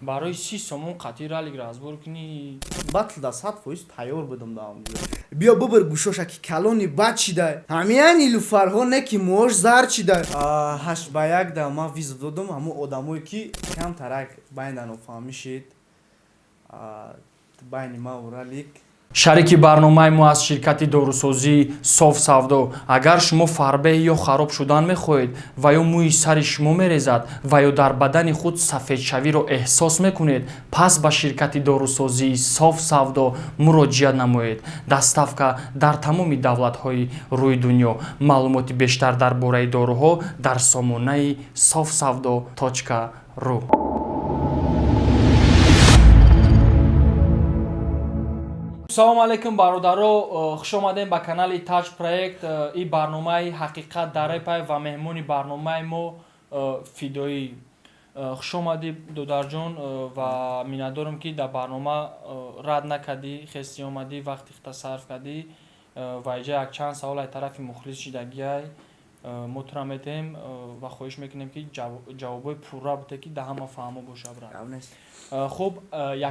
Барои 30 сомон қатъи ралик разбор кунӣ. Батл да 100% тайёр будам да ҳамҷо. Биё бубир гӯшоша, ки калони бад шидай. Ҳамия Нилуфарҳо не, ки мӯош зар шидай. 8 ба 1 да ман вызов додам ҳамун одамое, ки камтарак байна нофаҳмӣ шид байни маву Ралик. Шарики барномаи мо аз ширкати дорусозӣ «Соф Савдо». Агар шумо фарбеҳ ё хароб шудан мехоҳед ва ё мӯи сари шумо мерезад ва ё дар бадани худ сафедшавиро эҳсос мекунед, пас ба ширкати дорусозии «Соф Савдо» муроҷиат намоед. Доставка дар тамоми давлатҳои рӯи дунё. Маълумоти бештар дар бораи доруҳо дар сомонаи софсавдо ру. Салому алейкум, бародаро, хуш омадем ба канали Таҷ Проект. И барномаи «Ҳақиқат дар репай» ва меҳмони барномаи мо Фидоӣ. Хуш омадӣ, додарҷон, ва миннатдорам, ки дар барнома рад накардӣ, хести омадӣ, вақти худта сарф кардӣ. Ва иҷа якчанд савол аз тарафи мухлис шидагиай, мо тура метаҳем ва хоҳиш мекунем, ки ҷавобҳои пурра бите, ки дар ҳама фаҳмо боша, брат. Хуб,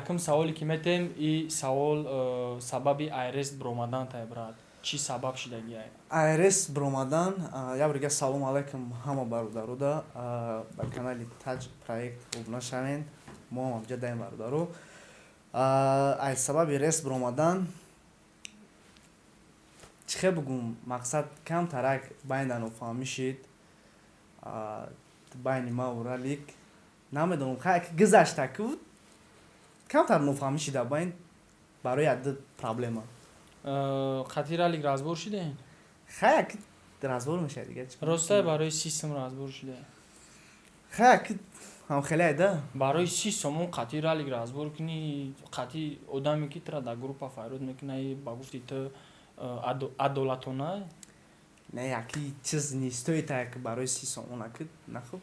якум саволе, ки метаҳем, и савол сабаби айрест биромадан тай, брат, чӣ сабаб шидагиай? Айрес биромадан. Як бор дига салому алайкум ҳама бародарода. Ба канали Таҷ Проект обуна шавед, мо ҳам ҳамҷа даем, бародаро. Ай сабаби рес биромадан чӣ хел бугум, мақсад камтарак байна нофаҳмӣ шид байни маву Ралик. Намедонам, хай, гузашта ку камтар нофаҳмӣ шида байн барои як ду проблема. Қатъи ралик разбор шидем? Хай, разбор мешавад дига. Ростай, барои 30 сум разбор шида? Хай, ҳамхеле да. Барои 30 сомон қатъи ралик разбор кунӣ, қатъи одаме, ки тура дар группа фарёд мекуна, ба гуфти ту адолатона? Не, яки чиз нестоит, як барои 30 сомон аки нахуб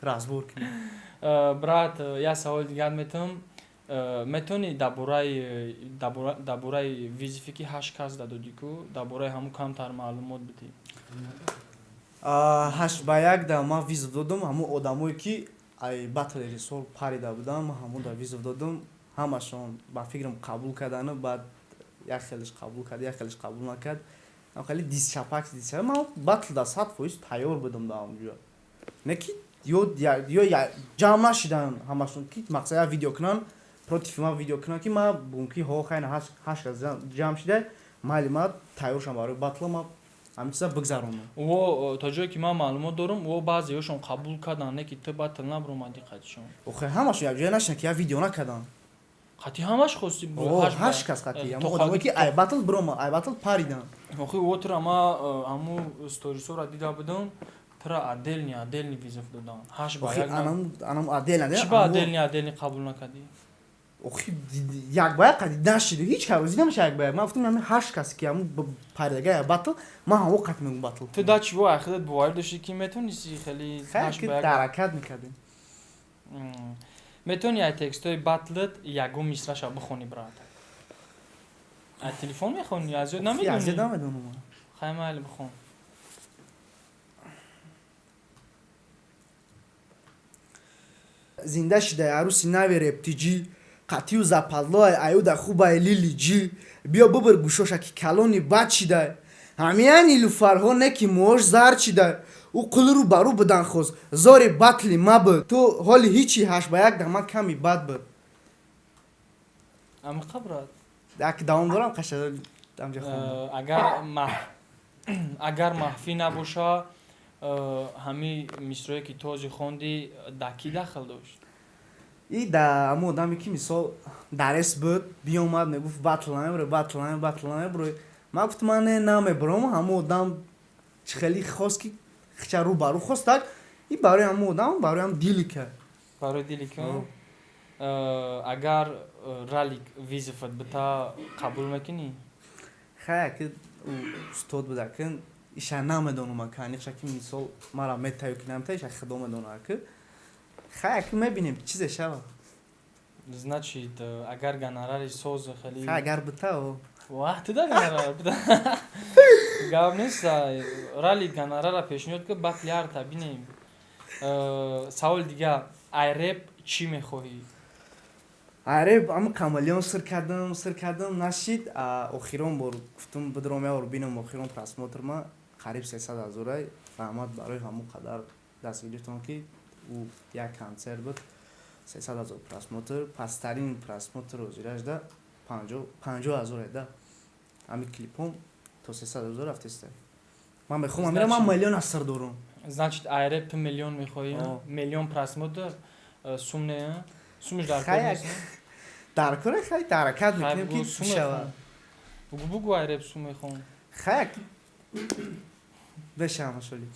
разбор кунӣ. Брат, як саволи дигар метавам. Метавонӣ дар бораи вызов е, ки ҳашт кас дадодӣ ку, дар бораи ҳамун камтар маълумот бидиҳ? 8 ба 1 да ман вызов додам ҳамун одамое, ки ай батл режиссёр парида будам, ман ҳамун да вызов додам. Ҳамашон ба фикрам қабул кардану баъд як хелеш қабул кард, як хелеш қабул накард. Хеле дисчапак дисчапак. Ман батл да 100% тайёр будам да ҳамҷо, не ки ё ҷамъ нашидан ҳамашон, ки мақсад як видео кунанд, против ман видео кунанд, ки ман бугум, ки ҳо, хайна, ҳашт кас ҷамъ шида, майли, ман тайёр шудам барои батла, ман ҳамин чиза бигзаронам. Во, то ҷое ки ман маълумот дорам, во баъзеҳошон қабул карданд, не ки ту батл набуромадӣ қатишон. Охе, ҳамашон якҷоя нашидан, ки як видео накарданд. Қатъи ҳамаш хости? Ҳашт кас қатъи одамое, ки ай батл бирома, ай батл паридан. Охи, во тура ма ҳамун сторисҳоро дида будам, тура отдельный отдельный вызов доданд, 8 ба 1. Анам отдельно. Чӣ ба отдельный отдельный қабул накардӣ? Охи, як ба як қади нашиду, ҳеҷ кас розӣ намеша як ба як. Ман гуфтам, ҳамин ҳашт кас, ки ҳамун паридага батл, ман ҳамо қат мегум батл. Ту да чӣ во ахират боварӣ доштӣ, ки метавонисти хеле? Ҳаракат мекардем. Метавонӣ ай текстҳои батлат ягон мисраша бихонӣ, брат? Ай телефон мехонӣ, аз ёд намедонӣ? Аз ёд намедонам. Хай, майли, бихон. Зинда шидай аруси нави рептиҷӣ, қатию западлоай аюда хубай лили ҷи. Биё бубир гӯшоша, ки калони бад шидай. Ҳамия Нилуфарҳо не, ки мӯош зар шидай. Ӯ қулру барӯ будан хост, зори батли мабуд. Ту ҳоли ҳичи, 8 ба 1 да ман ками бад буд. Амиқа, брат. Як давом дорам, қаша амҷа. Агар маҳфӣ набоша, ҳамин мисрое, ки този хондӣ, да кӣ дахл дошт? И да ҳамон одаме, ки мисол дарес буд, биёмад, мегуфт: «Батл намебурой, батл намебурой, батл намебурой». Ман гуфтам: «Ман не, намебурам». Ҳамон одам чӣ хеле хост, ки хича рӯ ба рӯ хост, так и барои ҳамон одам, барои ҳам дили кард. Барои дили ка. Агар ралик вызов ат бита, қабул мекунӣ? Хай, ки устод буда, ки иша намедонам, ака аниқша, ки мисол мара метаю, ки намета, иша худо медонад, ки хай, ки мебинем, чизе шава. Значит, агар гонорари соз хеле. Хай, агар бита. Вах, туда гонорар бита, гап нест. Рали гонорара пешниҳод ки, батли ҳарта бинем. Саволи дига: ай реп Чӣ мехоҳӣ? Ай реп ама камалион сир кардам, сир кардам, нашид. Охирон бор гуфтум, бидром, як бор бинам. Охирон просмотр ма қариб 300 ҳазорай. Раҳмат барои ҳамон қадар дастгиритон, ки ӯ як консерт буд, 300 000 просмотр. Пасттарин просмотр ҳозиражда 50 ҳазоре да. Ҳами клипом то 300 000 рафтеста. Ман мехоҳам амира, ман миллион аср дорам. Значит, ай реп ту миллион мехоҳӣ, миллион просмотр сум не, сумш дар кор нест? Дар кора, хай, ҳаракат мекунем, ки бишавад. Бугу, бугу, ай реп сум мехоҳам. Хай, бешавам шоли.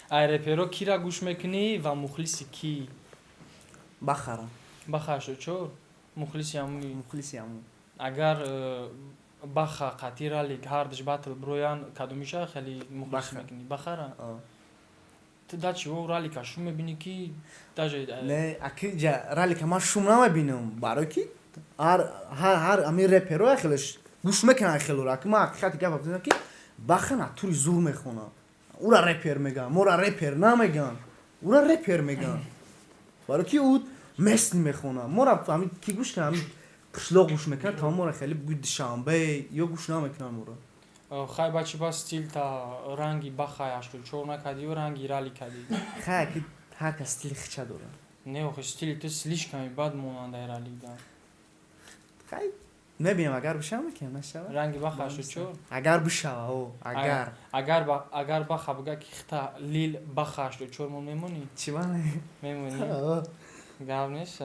Ай реперо кира гӯш мекунӣ ва мухлиси кӣ? Бахара. Баха 84 мухлиси ҳамуи? Мухлиси ҳаму. Агар Баха қатӣ Ралик ҳардуш батл бироян, кадомиша хеле мухлис мекунӣ? Бахара? Ту да чиво Ралика шум мебинӣ, ки даже Не, аки Ралика ман шум намебинам, барое ки ҳар ами реперо хелеш гӯш мекунан хелора. Аки ман ҳақиқати гап бизанам, ки Баха натури зур мехонам. Ура репер меган, мора репер намеган, ура репер меган, барое ки ӯ местный мехонам. Мора ами ки гӯш кунам, ами қишлоқ гӯш мекунад, тамом. Мора хеле бугӯи Душанбе ё гӯш намекунам мора. Хай, бачи, ба стилта ранги Бахай 84 накардию ранги Рали кардӣ. Хай, ки ҳар кас стили хича дорад. Не, охи, стили ту слишком бад монандаи Ралик да. Хай, мебинам, агар бишава, мекунам, нашава. Ранги Баха 84. Агар бишава, о, агар. Агар Баха бига, ки хита лил Баха 84 мон, мемонӣ? Чӣ ман? Мемонӣ, гап нест.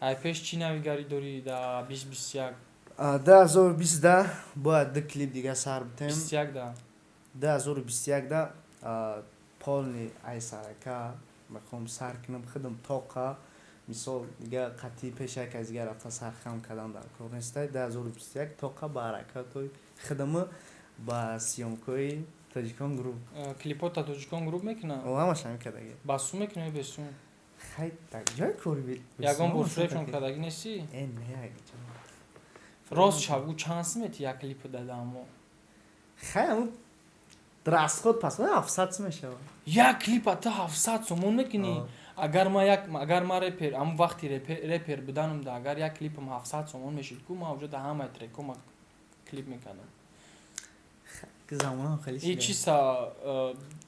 Ай пеш чӣ навигарӣ дорӣ да 2021? 2020 да бояд ду клип дига сар битем. 21 да. 2021 да полный айсарака мехоҳам сар кунам худам тоқа. Мисол, дига қатъи пеш як аз дига рафта сархам кардан дар кор нестай. 2021 тоқа ба ҳаракатҳои худаму ба съёмкаҳои Тоҷикон Груп. Клипота Тоҷикон Груп мекунад? Ҳамаш ҳамин кардаги. Ба сум мекунӣ ё бесум? Хай, так ҷои кори. Ягон бор фребшон кардаги нестӣ? Не. Рост шабгу, чанд сум мети як клипу дадамо? Хай, ҳамун расход пас 700 сум мешавад. Як клипа ту 700 сомон мекунӣ? Агар ма як, агар ма репер, ҳамун вақти репер буданам да, агар як клипам 700 сомон мешид ку, ман уже да ҳамаи трекома клип мекардам. Замонам хеле. И чиса,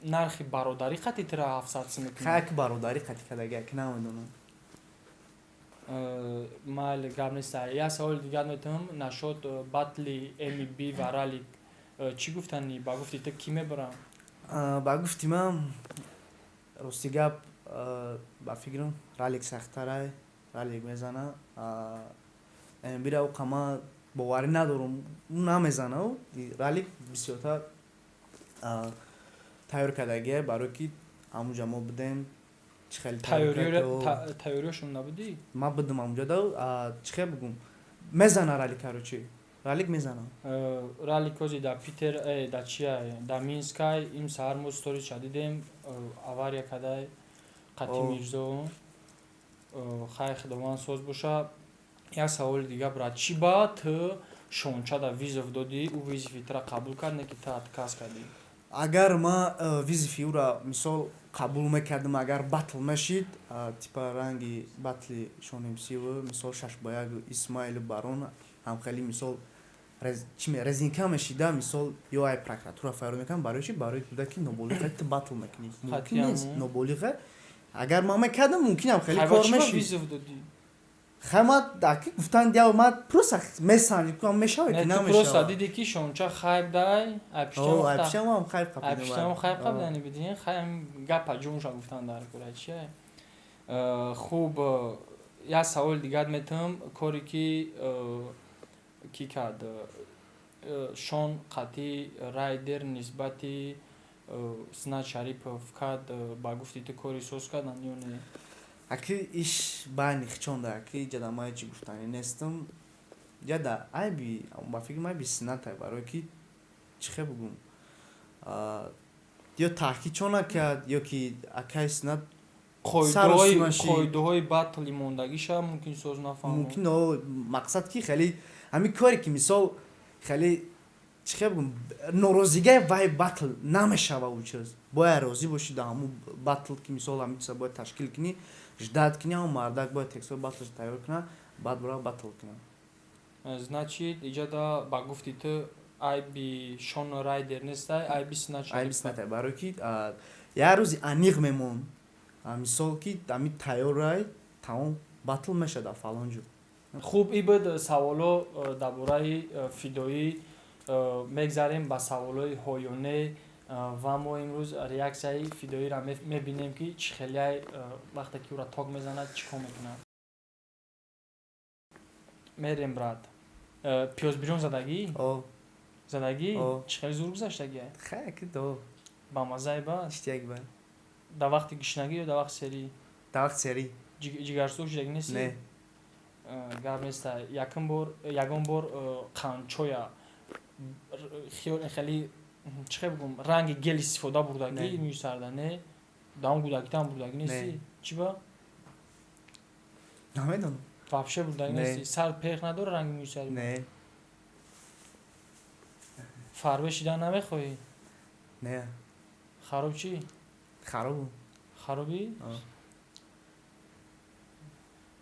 нархи бародарӣ қати тира 700 сум мекунӣ? Хай, ки бародарӣ қати кадаги, ки намедонам. Майли, гап нест. Як саволи дигар метавонам нашод батли Мб ва Ралик, чӣ гуфтани? Ба гуфти ту, кӣ мебарам? Ба гуфти ман, рости гап, ба фикрам, Ралик сахттарай, Ралик мезана. Мбира ӯ қама боварӣ надорам, ӯ намезана. Ралик бисёртар тайёр кардагия, барое ки ҳамунҷа мо будем, чӣ хеле. Тайёриёшон набудӣ? Ман будам ҳамунҷа да. Чӣ хел бугум, мезана Ралик, короче, Ралик мезана. Ралик ози да Питер, да чия, да Минскай. Им саҳар мо сторисша дидем, авария кадай қати Мирзо. Хай, худованд соз боша. Як саволи дига, брат: чӣ ба ту Шончада вызов додӣ, ӯ вызови тура қабул кард, не ки ту отказ кардӣ? Агар ма вызови ӯра, мисол, қабул мекардам, агар батл мешид, типа ранги батли Шонмсиву, мисол, шаш ба як, Исмаилу Барон, ҳамхели, мисол, резинка мешида, мисол, ё ай прокуратура фарёд мекардам. Барои чи? Барои буда ки ноболиға ту батл мекунӣ, мумкин нест ноболиға. Агар ман мекардам, мумкинам хеле кор мешид. Хай, ма аки гуфтан дия, ма просто месанҷидам, мешавад ки намешавад. Просто диди, ки Шонча хайб дай. Айпиштамам хайб. Айпиштамам хайб қапидани бидин. Хай, гапа ҷумша гуфтан дар кора чия. Хуб, як саволи дигар метавам. Коре ки кард Шон қатъи Райдер нисбати Синат Шарипов кард, ба гуфти ту, кори соз кардан ё не? Аки иш байни хичонда, аки ҷада ман ҳечи гуфтанӣ нестам. Ҷада айби, ба фикри ман, айби Синатай, барое ки, чӣ хел бугум, ё таҳқиқ чон накард, ё ки акаи Синат. Қоидаҳои батли мондагиша мумкин соз нафаҳмад. Мумкин, мақсад ки хеле ҳамин коре ки, мисол, хеле, чӣ хел бугум, норозигаи вай батл намешава. Ӯ чиз бояд розӣ бошӣ дар ҳамун батл, ки, мисол, ҳамин чиза бояд ташкил кунӣ. Ждать кунӣ, ҳамн мардак бояд текстҳои батлш тайёр кунад, баъд бора батл кунад. Значит, иҷода, ба гуфти ту, айби Шон Райдер нестай, айби Снач. Айби Снатай, барое ки як рӯзи аниқ мемонд, мисол, ки ами тайёрай, тамом, батл мешада фалон ҷо. Хуб, и буд саволо дар бораи Фидоӣ. Мегзарем ба саволҳои ҳоёне ва мо имрӯз реаксияи Фидоиро мебинем, ки чӣ хелияй, вақте ки ӯра ток мезанад, чӣ кор мекунад. Мерем, брат. Пиёзбирён задагӣ? Задагӣ? Чӣ хеле зур гузаштагӣ? Ба маззаи бад? Дар вақти гишнагӣ ё дар вақти серӣ? Дар вақти серӣ. Ҷигарсӯз шудагӣ нестӣ? Не. Гап неста. Якум бор, ягон бор қанчоя хеле, чӣ хел бигӯм, ранги гел истифода бурдагӣ мӯи сарда? Не, дар он кӯдакитам бурдагӣ нестӣ? Чӣ ба? Намедонам. Вообще бурдагӣ нестӣ? Сар пех надора ранги мӯи сари? Не. Фарбе шидан намехоҳӣ? Не. Хароб чӣ? Харобу. Харобӣ?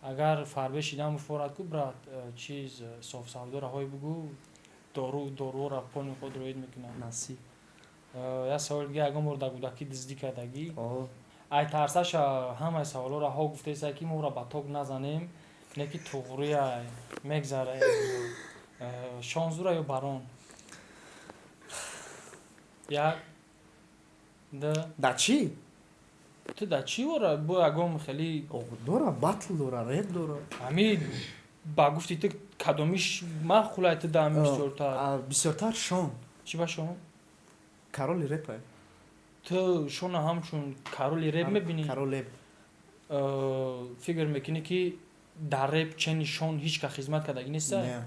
Агар фарбе шидан буфорад ку, брат, чиз, софсавдора ҳой бугӯ, дору доруро пони худ роид мекунад. Насиб. Як саволи дига: ягон бор дар кӯдакӣ дуздӣ кардагӣ? Ай тарсаша ҳамаи саволҳоро ҳо гуфтеса, ки моро ба ток назанем, не ки туғрия мегзара. Шонзура ё барон? Як, д Да чӣ? Ту да чӣ вора бо ягон хеле? Дора, батл дора, реп дора. Ҳами ба гуфти ту, кадомиш махулай ту да ҳами бисёртар? Бисёртар Шон. Чӣ ба Шон? Короли репа. Ту Шона ҳамчун короли реп мебинӣ? Король реп. Фикр мекунӣ, ки дар реп чени Шон ҳеҷ ка хизмат кардагӣ неста? Не.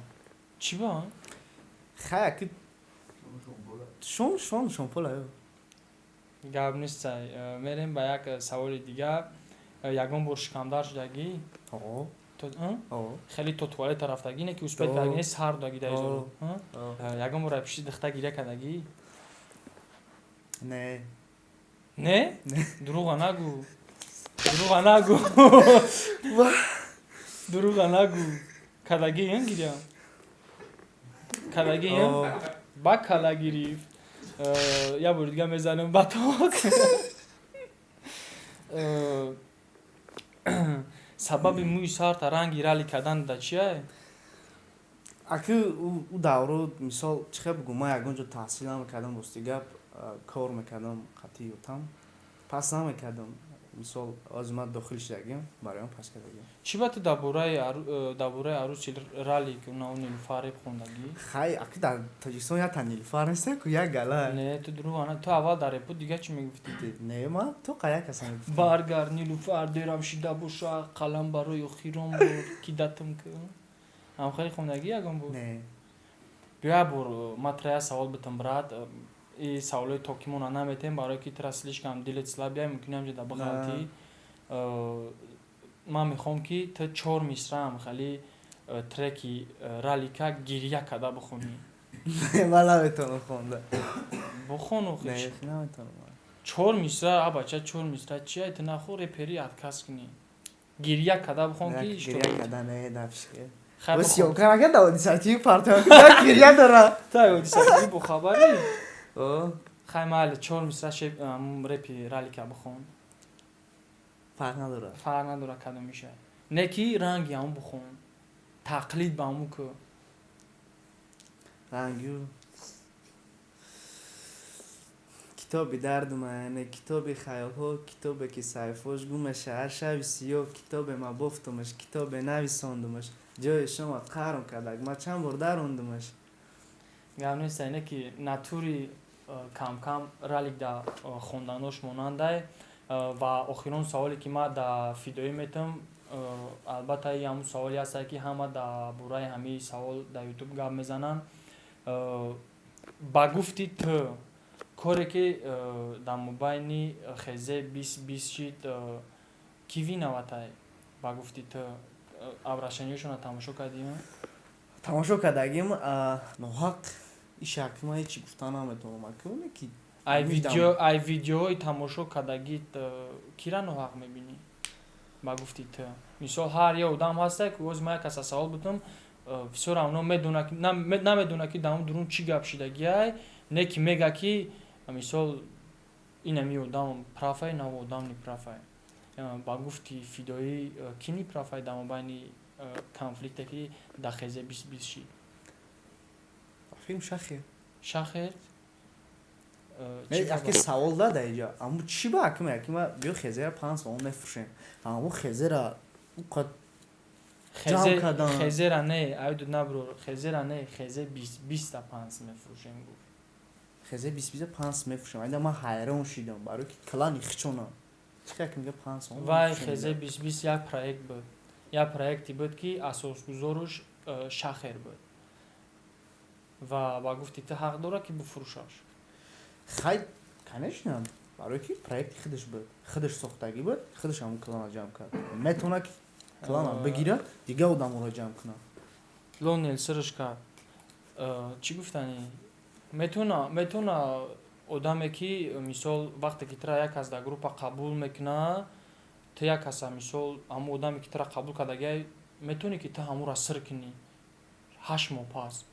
Чӣ ба? Хая ки Шон Шонпола. Гап нестай. Мерем ба як саволи дигар. Ягон бор шикамдар шудагӣ? Хеле то туалета рафтагӣ, не ки успеть кардагӣ, не сар додагӣ дар изо? Ягон бор пишти дихта гиря кардагӣ? Не. Не, дурӯға нагӯ, дурӯға нагӯ, дурӯға нагӯ. Кардагӣ гиря кардагӣ? Ба кала гирифт. Як бори дига мезанем ба ток. Сабаби мӯи сарта ранги рали кардан да чия? Аки ӯ давро, мисол, чӣ хел бигӯм, ман ягон ҷо таҳсил намекардам, рости гап, кор мекардам, қатъи ётам пас намекардам. Мисол, ҳозир ман дохил шудагим, барои он пас кардагим. Чӣ ба ту дар бораи арӯси рали, ки на Нилуфар, реп хондагӣ? Хай, аки дар Тоҷикистон якта Нилуфар неста ку, як гала. Не, ту дурӯғ. Ту аввал дар репу дига чӣ мегуфтӣ? Не, ман то қа як каса мегуфтам. Баргар, Нилуфар, дерам шида боша, қалам барои охирон бор кидатам ку. Ҳамхеле хондагӣ ягон буд? Не. Биё, як бор ман тра як савол битам, брат. И саволои токимона наметем, барое ки тра слишком дилет слабый, мумкин ҳамҷо да бағалтӣ. Ман мехоҳам, ки ту чор мисраам хали треки ралика гиря карда бихонӣ. Ман наметавонам хонда. Бихон. Не, наметавонам. Чор мисра, а бача, чор мисра чи? Ту нахо репери отказ кунӣ. Гиря карда бихон, ки Гиря карда не, дафши. Съёмка накарда, одисативи партоя гиря дора. Та одисативи бохабарӣ. Хай, майли, чор мисра репи ралика бихон. Фарқ надорад. Фарқ надорад кадомиша, не ки ранги ҳамун бихон, тақлид ба ҳамун ку. Рангю китоби дарду маяне, китоби хаёлҳо, китобе ки саҳифаош гум меша ҳар шаби сиёҳ, китобе ма бофтумаш, китобе нависондумаш, ҷои шома қарм кардак, ма чанд бор дарондумаш. Гап неста, ине ки натури камкам ралик да хонданош монандай. Ва охирон саволе, ки ман да Фидоӣ метам, албатта, и ҳамун саволе ҳастае, ки ҳама дар бораи ҳамин савол дар Ютуб гап мезананд. Ба гуфти ту, коре ки дар мобайни хезе 20 20 шид, кӣ виноватай, ба гуфти ту? Обращениёшонро тамошо кардӣ? Тамошо кардагим. Ноҳақ ишак ман ҳечи гуфта наметавонам, акуне ки Ай видео, ай видеоҳои тамошо кардагит, кира ноҳақ мебинӣ? Ба гуфти ту, мисол, ҳар як одам ҳаста, ки оз ма як каса савол будам, все равно медона, намедона, ки дар он дурун чӣ гап шидагиай, не ки мега, ки мисол, инами одам прав ай, на одам неправ ай. Ба гуфти Фидоӣ, ки неправ ай дар мобайни конфликте, ки дар хезе 20-20 шид? Филм Шахер. Шахер? Аки савол дада иҷа, аммо чӣ ба акима, акима биё, хезера 5 сомон мефурӯшем, аммо хезера уқад. Хезера не, айду набро, хезера не, хезе 20-20-та панс мефурӯшем гуфт. Хезе 20-20-та панс мефурӯшем. Айда ман ҳайрон шидам, барои ки клани хичона чӣ ка мега 5 сомон. Вай хезе 20-20 як проект буд, як проекте буд, ки асосгузоруш Шахер буд, ва ба гуфти ту ҳақ дорад, ки бифурӯшаш. Хай, конечно, барое ки проекти худаш буд, худаш сохтагӣ буд, худаш ҳамун клана ҷамъ кард, метавонад, ки клана бигирад, дигар одаморо ҷамъ кунад. Лонел сирш кард. Чӣ гуфтанӣ, метавона одаме, ки мисол, вақте ки тура як кас дар группа қабул мекунад, ту як каса, мисол, ҳамун одаме, ки тура қабул кардагиай, метавонӣ, ки ту ҳамонро сир кунӣ 8 моҳ пас?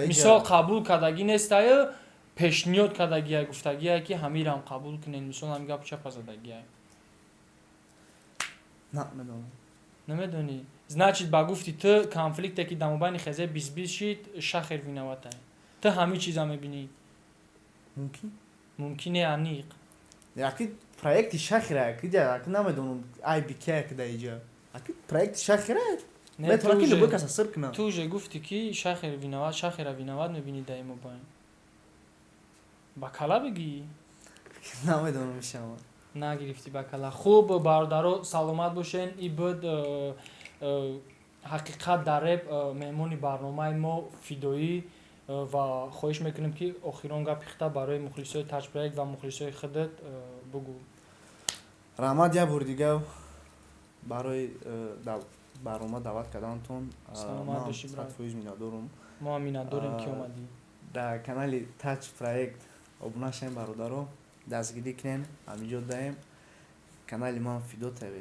Мисол, қабул кардагӣ нестаю, пешниҳод кардагия, гуфтагия, ки ҳамирам қабул кунед, мисол, ҳами гапу чапа задагия. Намедонам. Намедонӣ. Значит, ба гуфти ту, конфликте, ки дар мобайни хезе 20-20 шид, Шахер виноват ай. Ту ҳамин чиза мебинӣ? Мумкин. Мумкине, аниқ. Яки проекти шахера, аки намедонам, айби ки ки да иҷа, аки проекти шахера метавонад, ки любой каса сир кунад. Ту уже гуфтӣ, ки Шахер виноват, Шахера виноват мебинӣ дар ин мобайн. Ба кала бигӣ. Намедонам, мешавад. Нагирифтӣ ба кала. Хуб, бародаро, саломат бошен. И буд «Ҳақиқат дар реп», меҳмони барномаи мо Фидоӣ, ва хоҳиш мекунем, ки охирон гапи хита барои мухлисои Таҷпроект ва мухлисои худат бугӯ. Раҳмат як бори дигар барои барнома даъват карданатон. Саломат бошӣ. 100% миннатдорум. Мо ҳам миннатдорем, ки омадӣ. Дар канали Таҷ Проект обуна шавем, бародаро, дастгирӣ кунем, ҳаминҷо даем канали ман Фидо ТВ.